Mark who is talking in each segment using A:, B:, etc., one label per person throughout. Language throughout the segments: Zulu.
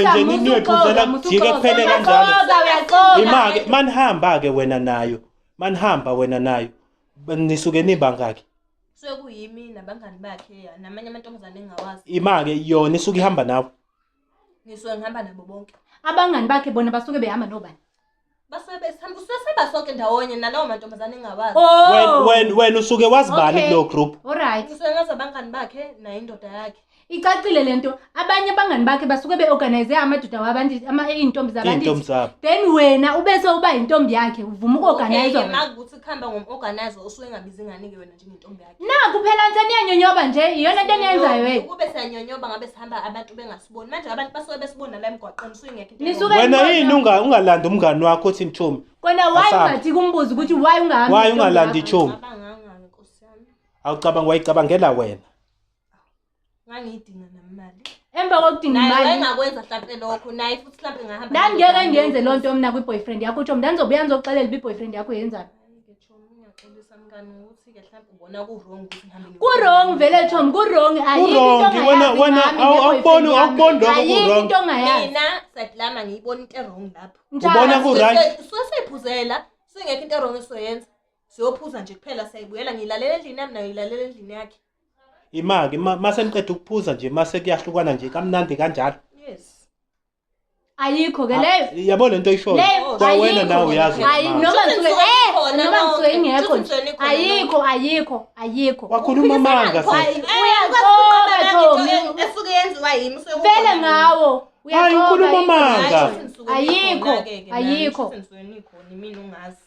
A: Nje niyoyiphuzela kujike kuphele kanjalo.
B: Uyaxoka.
A: Ima-ke manihamba-ke wena nayo, manihamba wena nayo, nisuke nibangaki?
C: Kusuke kuyimi nabangani bakhe ya, namanye amantombazane engingawazi.
A: Ima-ke yona isuke ihamba nawe.
C: Ngisuke ngihamba nabo bonke.
B: Abangani bakhe bona basuke behamba nobani?
C: Basuke besihamba, kusuke sihamba sonke ndawonye nalawo mantombazane engingawazi.
B: Oh.
A: Wena wena usuke wazibani
B: Okay.
A: kuleyo group?
B: Alright.
C: Ngisuke ngazi abangani bakhe naye indoda yakhe.
B: Icacile lento. Abanye abangani bakhe basuke beorganize amadoda wabantu ama izintombi zabantu.
A: Iy'ntombi zabo.
B: Then wena ubese uba intombi yakhe uvuma ukuorganize.
C: Okay, makuthi kuhamba ngom-organizer usuke engabizi ingane-ke wena njengentombi yakhe.
B: Naku phela nse niyanyonyoba nje iyona into eniyenzayo hey.
C: Ukube siyanyonyoba ngabe sihamba abantu bengasiboni. Manje abantu basuke besibona la emgwaqeni usuke ingekho into
B: Nisuke
A: Wena
B: nibona.
A: yini ungalandi umngani wakho uthi mchomi?
B: Kona why
A: Asambe.
B: ungathi kumbuza ukuthi why ungahambi?
A: Why
B: nentombi
A: ungalandi
B: yakho?
A: ichomi?
C: Ngicabanganga nkosi yami.
A: Awucabanga wayicabangela wena.
C: Ngangiyidinga nami imali.
B: Emva kokudinga
C: Naye
B: imali.
C: wayengakwenza hlampe lokho, naye futhi hlampe ngahamba.
B: Ndangeke ngiyenze loo nto mna kwi-boyfriend yakho utsho ndandizobuya ndizokuxelela uba i-boyfriend yakho yenzani.
C: Hayi-ke chomi, ngiyaxolisa mngani ngokuthi-ke hlampe ubona ku-wrong ukuthi ngihambe ngiyo-
B: Ku-wrong vele chomi ku-wrong ayikho into
A: Ku-wrong, wena-
B: ongayazi
A: wena
B: ngami
A: awukuboni-
B: ne-boyfriend yami.
A: awukuboni lokho
B: Ayikho
A: ku-wrong.
B: into ongayazi.
C: Mina side lami angiyiboni into e-wrong lapho.
B: Njani?
A: Ubona ku-right?
C: Suke siyiphuzela, singekho into e-wrong esizoyenza. Siyophuza nje kuphela siyayibuyela ngiyilalela endlini yami nayo iyilalela endlini yakhe.
A: Ima-ke mase niqeda ukuphuza nje mase kuyahlukana nje kamnandi kanjalo.
C: Yes.
B: Ayikho ke leyo.
A: Yabo lento oyishoyo.
B: Leyo
A: Kwa wena
B: ayikho.
A: nawe uyazi.
B: Hayi
A: mama.
B: noma
C: Shuthi
B: ngisuke
C: nisuke
B: eh
C: nikhona
B: noma ngisuke
C: nonke.
B: ingekho
C: Shuthi
B: nje.
C: nisuke nikhona
B: Ayikho ayikho ayikho.
A: Wakhuluma amanga sisi.
B: Uyaxoka Tommy.
C: Esuke yenziwa yimi usuke
B: Vele
C: kukhona
B: ngawo.
A: Hayi, ukhuluma
B: ayikho.
A: amanga.
B: Ayikho, ayikho.
C: Ayikho. Mina ungazi.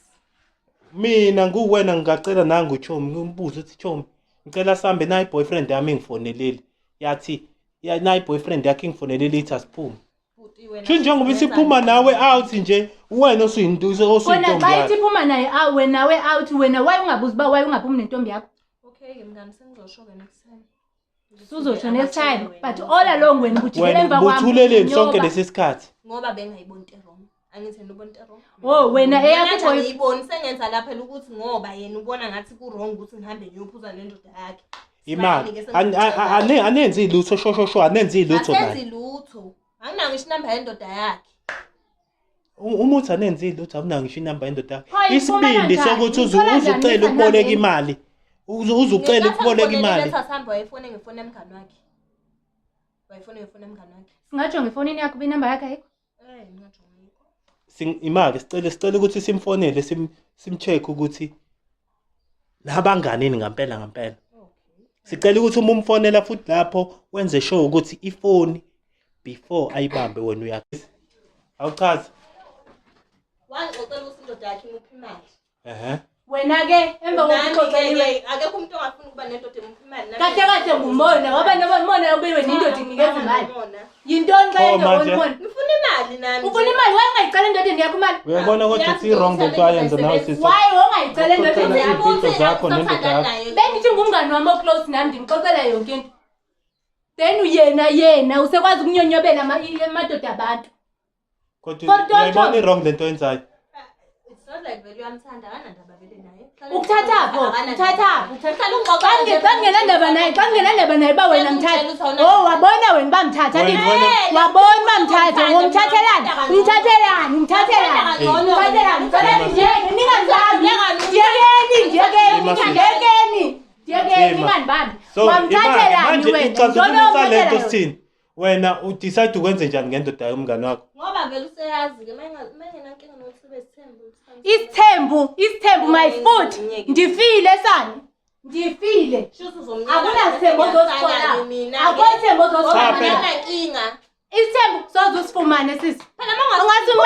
A: Mina nguwena ngingacela nangu chomi ngimbuze uthi chomi ngicela sihambe nayi boyfriend yami ingifonelile. Yathi ya nayi boyfriend yakhe ingifonelile ithi asiphume.
C: Bhuti wena.
A: Sho njengoba isiphuma nawe out nje wena osuyinto
B: Kona
A: osuyintombi
B: xa ithi
A: yakhe.
B: iphuma naye awu wena we out wena why ungabuzi uba why ungaphumi nentombi yakho?
C: Okay ke mngani sengizosho ke next time.
B: Usuzosho next time but all along wena ubujikela
A: Wena
B: emva kwami.
A: buthuleleni sonke
B: Nyoba.
A: lesi sikhathi.
C: Ngoba bengayiboni into wrong. Angithi yena ubona into wrong.
B: Oh, wena eyakho
C: Mina nje
B: boy-
C: angiyiboni sengenza lapha ukuthi ngoba yena ubona ngathi ku wrong ukuthi ngihambe ngiyophuza nendoda yakhe.
A: Imali. Anenzi lutho sho sho sho anenzi lutho
C: Asenzi
A: naye.
C: lutho. Anginayo ngisho inamba yendoda yakhe.
A: Uma uthi anenzi lutho awunayo ngisho inamba yendoda yakho.
B: Pho, ifumana
A: Isibindi
B: njani?
A: sokuthi
B: Uyithola njani
A: uzucela
B: inamba
A: ukuboleka
B: yenu?
A: imali. Uzucela ukuboleka imali.
C: Ngesikhathi asihambe wayefone ngefoni yamngani wakhe. Wayefone ngefoni yamngani wakhe.
B: Singatsho ngefonini yakho uba inamba yakhe ayikho.
C: Eh, ngingatsho ngikho.
A: Imake sicela ukuthi simfonele simcheck ukuthi nabanganini ngampela ngampela.
C: Okay.
A: Sicela ukuthi uma umfonela futhi lapho wenze sure ukuthi ifoni before ayibambe wena uyazi. Awuchazi.
C: Wangixoxela ukuthi indoda yakhe imupha imali.
A: Ehhe.
B: Wena ke emva kokuxoxeliwe
C: Nami-ke, akekho umuntu ongafuni ukuba nendoda emupha imali. Nami-
B: kahle kahle ngumona waba nomona yokuba wena indoda ikunikeza imali.
C: Ngumona.
B: Yintoni xa
A: Oh,
B: yenza
A: manje.
B: umona?
C: Ngifuna imali nami.
B: Ufuna imali why ungayicela endodeni yakho imali?
A: Uyabona kodwa
C: Yazi
A: ukuthi i-wrong lento ayenza nawe sisi.
B: Why ungayicela endodeni
A: Uxoxela
B: yakho?
A: iy'mfihlo zakho nendoda yakho.
B: Bengithi ngumngani wami oclose nami ndimxoxela yonke into. Then yena yena usekwazi ukunyonyobela amadoda abantu.
A: Kodwa
B: For Toto.
A: uyayibona i-wrong lento oyenzayo.
C: It's not like vele uyamthanda akanandaba vele naye.
B: Ukuthathapho, ukuthathapho,
C: Uhlala ungixoxela nje.
B: Xa kungenandaba naye, xa kungenandaba naye uba wena mthatha. Oh, wabona wena uba mthatha.
A: Wena-
B: Wabona uba mthatha, ngomthathelani? Umthathelani? Umthathelani? Umthathelani? Ngicela niyeke, ningandibambi. Ndiyekeni, ndiyekeni,
A: Ima sisi.
B: ndiyekeni. Ndiyekeni,
A: Ima.
B: ningandibambi.
A: So
B: Wamthathelani
A: manje
B: wena?
A: ixazululisa
B: Yintoni
A: lento
B: omthathela yona?
A: sithini? Wena udecide ukwenze njani ngendoda yomngane wakho?
C: Ngoba vele useyazi ke mayengenankinga nokuthi sibe isithembu.
B: Isithembu, isithembu my foot. Ndifile sani. Ndifile.
C: Shuthi uzomnika.
B: Akunasithembu ozosithola. Akho isithembu
A: Cha,
B: ozosithola.
A: phela.
C: Akunankinga.
B: Isithembu soze usifumane sisi.
C: Phela mawungas
B: Ungathi uma